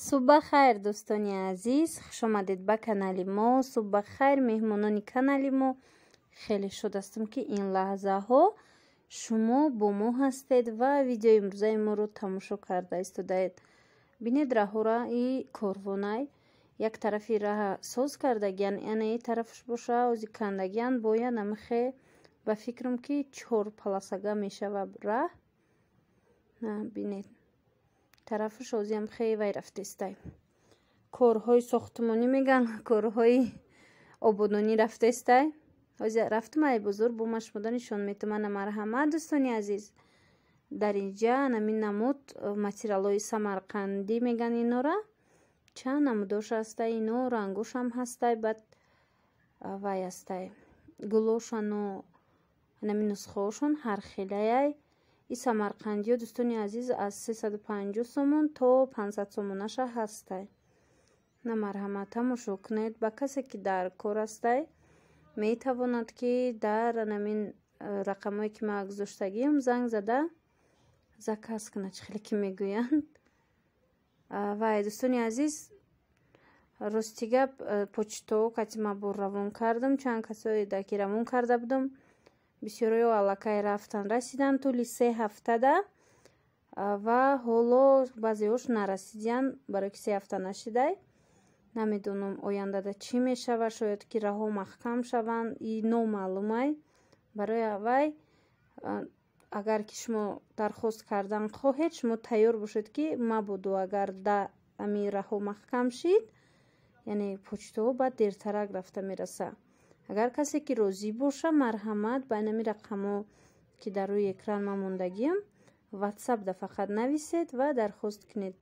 Субҳ ба хайр, дӯстони азиз, хушомадед ба канали мо. Субҳ ба хайр, меҳмонони канали мо. Хеле шод ҳастам, ки ин лаҳзаҳо шумо бо мо ҳастед ва видеои имрӯзаи моро тамошо карда истодаед. Бинед, раҳора и корвонай як тарафи раҳа соз кардагиян, яъне и тарафаш боша ози кандагиян, бояд амихе ба фикрам, ки чор полосага мешава раҳ. Бинед, тарафаш озиам хе вай рафтестай, корҳои сохтмонӣ меган, корҳои ободонӣ рафтестай. Ҳози рафтум ай бозор, бо машмуда нишон метумана. Марҳамат, дӯстони азиз, дар инҷа анамин намуд материалҳои самарқандӣ меган инора, чанд намудош ҳастай, ино рангошам ҳастай, баъд вай ҳастай, гулошану анамин нусхаҳошон ҳархелаяй. И самарқандиё, дӯстони азиз, аз 350 сомон то 500 сомонаша ҳастай. На, марҳамат, тамошо кунед. Ба касе ки дар кор ҳастай, метавонад, ки дар анамин рақамҳое, ки ман гузоштагиам, занг зада заказ кунад, чӣ хеле ки мегӯянд. Вай, дӯстони азиз, рости гап, почто кати ман бор равон кардам, чанд касое ки равон карда будам, бисёриҳо аллакай рафтан, расиданд тӯли 3 ҳафтада ва ҳоло баъзеҳош нарасидиянд, барое ки 3 ҳафта нашидай. Намедонам, ояндада чӣ мешавад, шояд ки раҳо маҳкам шаванд, и номаълумай. Барои вай, агар ки шумо дархост кардан хоҳед, шумо тайёр бошед, ки мабодо агар да ами раҳо маҳкам шид, яъне почтаҳо баъд дертарак рафта мераса. Агар касе ки розӣ боша, марҳамат, ба инами рақамҳо, ки дар рӯи экран ман мондагиам, Ватсап да фақат нависед ва дархост кунед,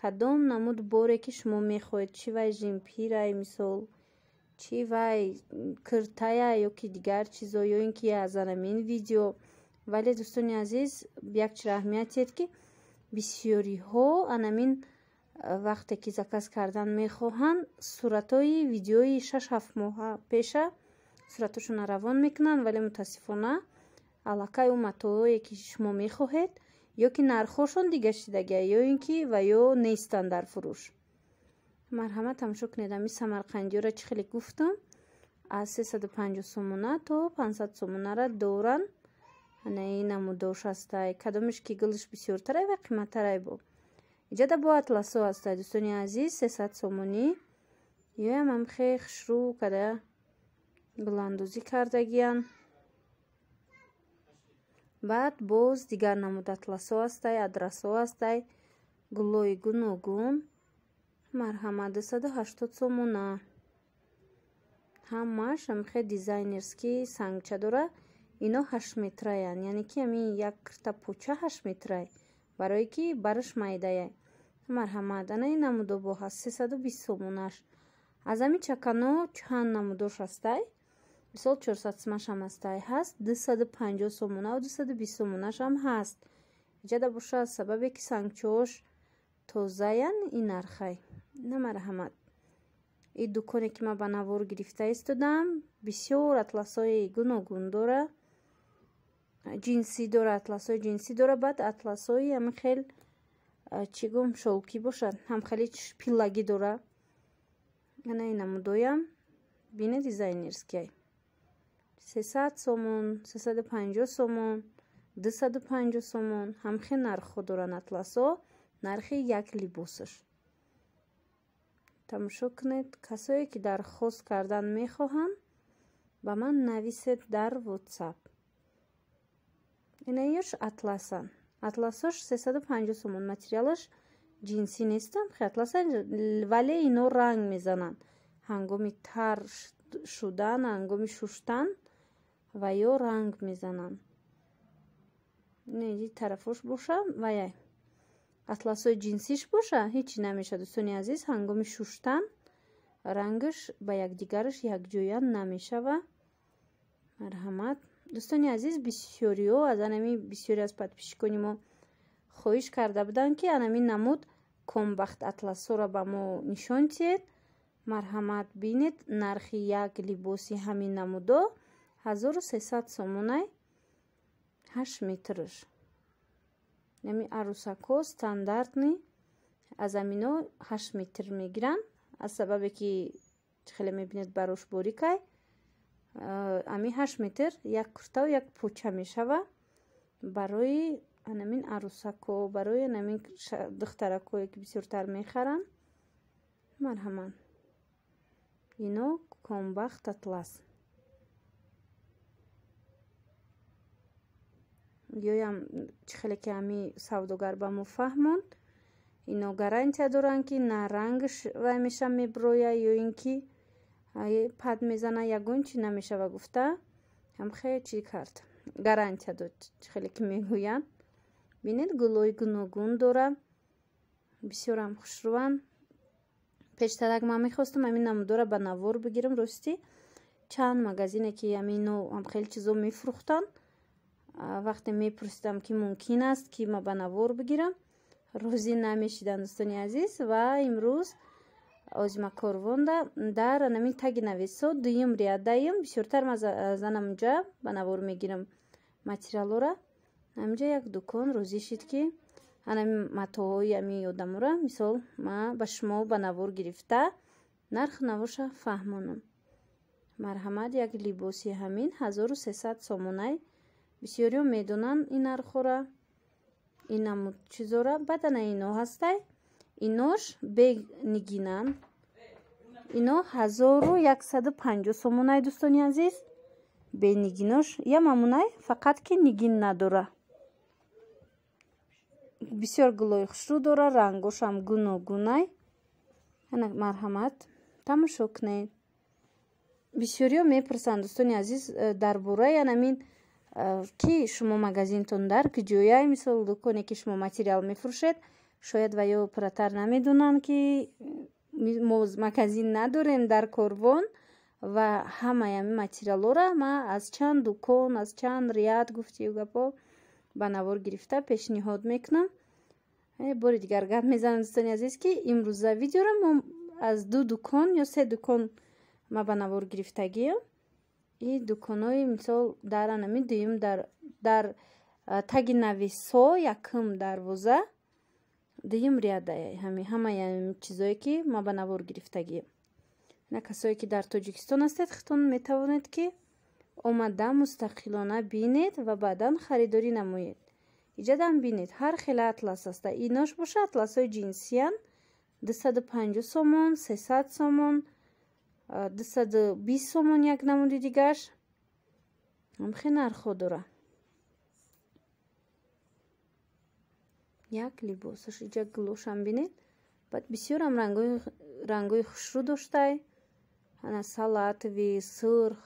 кадом намуд боре ки шумо мехоҳед, чӣ вай жемпирай, мисол, чӣ вай киртая ё ки дигар чизо, ё ин ки аз анамин видео. Вале, дӯстони азиз, як чиро аҳамият диҳед, ки бисёриҳо анамин вақте ки заказ кардан мехоҳанд, суратҳои видеои 6-7 моҳа пеша суратҳошонро равон мекунанд, вале мутаассифона аллакай ӯ матоое ки шумо мехоҳед, ё ки нархҳошон дига шидагия, ё ин ки ва ё нестанд дар фурӯш. Марҳамат, тамошо кунед. Ами самарқандиёра, чӣ хеле гуфтам, аз 350 сомона то 500 сомонара доранд. Ана ин намудош ҳастай, кадомеш ки гулш бисёртарай ва қиматтарай. Бо иҷода бо атласо ҳастай, дӯстони азиз, 300 сомонӣ. Ёям ҳам хе хушрӯ када гуландозӣ кардагиян. Баъд боз дигар намуд атласо ҳастай, адрасо ҳастай, гулҳои гуногун. Марҳамат, 280 сомона. Ҳамааш ҳамхе дизайнерский сангча дора. Ино 8 метраянд, яъне ки ҳамин як кирта поча 8 метрай, барое ки бараш майдаяй. Марҳамат, ана ин намудо бо ҳаст, 320 сомонаш. Аз ҳамин чакано чанд намудош ҳастай, мисол, 400 сомашам ҳастай, ҳаст 250 сомона, 220 сомонашам ҳаст. Иҷада боша, аз сабабе ки сангчаҳош тозаян, ин нархай. На, марҳамат, ин дуконе ки ман ба навор гирифта истодам, бисёр атласҳои гуногун дора, ҷинсӣ дора, атласҳои ҷинсӣ дора, баъд атласҳои ҳамин хел, чӣ гум, шёлкӣ бошад, ҳам хеле пиллагӣ дора. Ана ин намудоям бине, дизайнерскиай, 300 сомон, 350 сомон, 250 сомон, ҳамхел нархҳо доранд атласҳо, нархи як либосаш. Тамошо кунед. Касое ки дархост кардан мехоҳанд, ба ман нависед дар Ватсап. Инаёш атласан, атласош 350 сомон, материалаш ҷинсӣ нестам, атласа, вале ино ранг мезананд ҳангоми тар шудан, ҳангоми шуштан ва ё ранг мезананд. Тарафош боша, ваяй атласҳои ҷинсиш боша, ҳечи намешавад, дӯстони азиз, ҳангоми шуштан рангаш ба якдигараш якҷоя намешава. Марҳамат, дӯстони азиз, бисёриҳо аз анами, бисёре аз подписчикони мо хоҳиш карда буданд, ки анами намуд комбахт атласҳоро ба мо нишон диҳед. Марҳамат, бинед, нархи як либоси ҳамин намудо 1300 сомонай, 8 метрш. Ами арӯсакҳо стандартный. Аз амино 8 метр мегиранд. Аз сабабе ки хеле мебинед барош борикай. Ами 8 метр як куртау як поча мешава барои анамин арӯсако, барои анамин духтаракое ки бисёртар мехаранд. Марҳамат. Ино комбахт атлас. Ёям чӣ хеле ки ами савдогар ба мо фаҳмонд, ино гарантия доранд ки на рангш вай меша меброя ё ин ки пад мезана, ягон чи намешава гуфта ҳам хеле чӣ кард, гарантия дод, чӣ хеле ки мегӯянд. Бинед, гулои гуногун дора, бисёрам хушрӯанд. Пештарак ман мехостам ҳамин намудора ба навор бигирам. Ростӣ чанд магазине ки ҳамино ҳам хеле чизо мефурӯхтанд, вақте мепурсидам ки мумкин аст ки ма ба навор бигирам, розӣ намешиданд дӯстони азиз. Ва имрӯз озима корвонда дар анамин таги навесо дуюм рядаем, бисёртар ма занам унҷа ба навор мегирам материалора. Ҳаминҷа як дукон розӣ шид ки анами матоҳои ами одамора мисол ма ба шумо ба навор гирифта нарху навоша фаҳмонам. Марҳамат, як либоси ҳамин 1300 сомонай. Бисёриҳо медонанд ин нархҳора, ин намуд чизора. Баъд ана ино ҳастай, инош бенигинанд. Ино 1150 сомонай дӯстони азиз. Бенигинош ямамунай, фақат ки нигин надора. Бисёр гулои хушрӯ дора, рангошам гуногунай. Ана марҳамат, тамошо кунед. Бисёриҳо мепурсанд дӯстони азиз дар бораи анамин ки шумо магазинтон дар куҷояй, мисол дуконе ки шумо материал мефурӯшед, шояд ва ё пурратар намедонанд ки мо магазин надорем дар корвон ва ҳамаи ҳамин материалҳоро ма аз чанд дукон, аз чанд ряд гуфтию гапо ба навор гирифта пешниҳод мекунам. Бори дигар гап мезанам дӯстони азиз ки имрӯза видеоро мо аз 2 дукон ё 3 дукон ма ба навор гирифтагием. И дуконҳои мисол дар анами дуюм дар таги навесо якум дарвоза дуюм ряда ҳамаи ҳамин чизое ки ма ба навор гирифтагием. На касое ки дар Тоҷикистон ҳастед, худтон метавонед ки омада мустақилона бинед ва баъдан харидорӣ намоед. Иҷадам бинед, ҳар хела атлас аста. Инош боша атласҳои ҷинсиян 250 сомон, 300 сомон, 220 сомон як намуди дигаш. Ҳамхе нархҳо дора. Як либосаш иҷа гулошам бинед. Баъд бисёрам рангои хушрӯ доштай. Ана салатовый, сурх.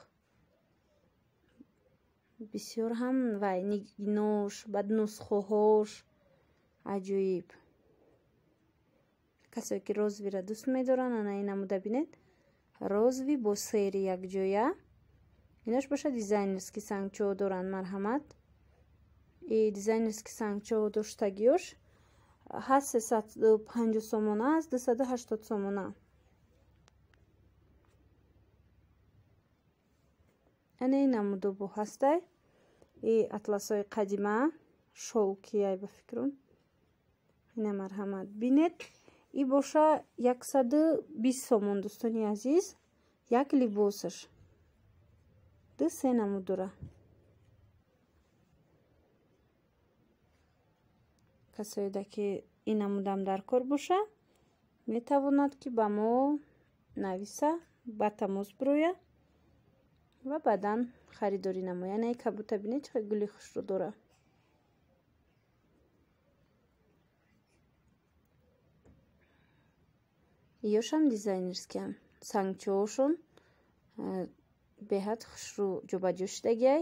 Бисёр ҳам вай нигинош, баъд нусхоҳош аҷоиб. Касое ки розвиро дӯст медоранд, ана ин намуда бинед. Розви бо сери якҷоя. Инош боша дизайнерски сангчо доранд, марҳамат. И дизайнерски сангчо доштагиёш ҳаст 350 сомона, аст 280 сомона. Ана ин намудо бо ҳастай. И атласҳои қадима, шолки ай ба фикрам. Ина марҳамат бинед. И боша 120 сомон дӯстони азиз, як либосаш. 2-3 намуд дора. Касоеда ки ин намудам дар кор боша, метавонад ки ба мо нависа, ба тамос бироя ва баъдан харидорӣ намояд. Ана кабута бинед, чӣ қадр гули хушрӯ дора. Иёшам дизайнерскиам. Сангчоошон беҳад хушрӯ ҷобаҷо шудагиай,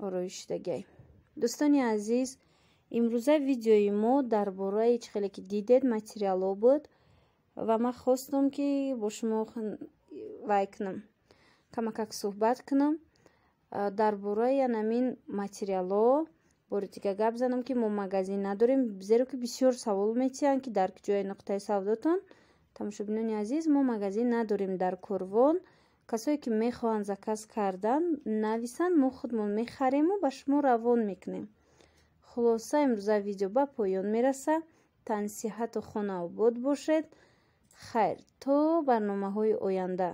ороиш шудагиай. Дӯстони азиз, имрӯза видеои мо дар бораи чӣ хеле ки дидед материалҳо буд ва ман хостам ки бо шумо вай кунам, камакак суҳбат кунам дар бораи анамин материалҳо. Бори дигар гап занам ки мо магазин надорем, зеро ки бисёр савол метиҳанд ки дар куҷои нуқтаи савдотон. Тамошобинони азиз, мо магазин надорем дар корвон. Касое ки мехоҳанд заказ кардан, нависанд, мо худмон мехарему ба шумо равон мекунем. Хулоса, имрӯза видео ба поён мераса. Тансиҳату хонаобод бошед. Хайр, то барномаҳои оянда.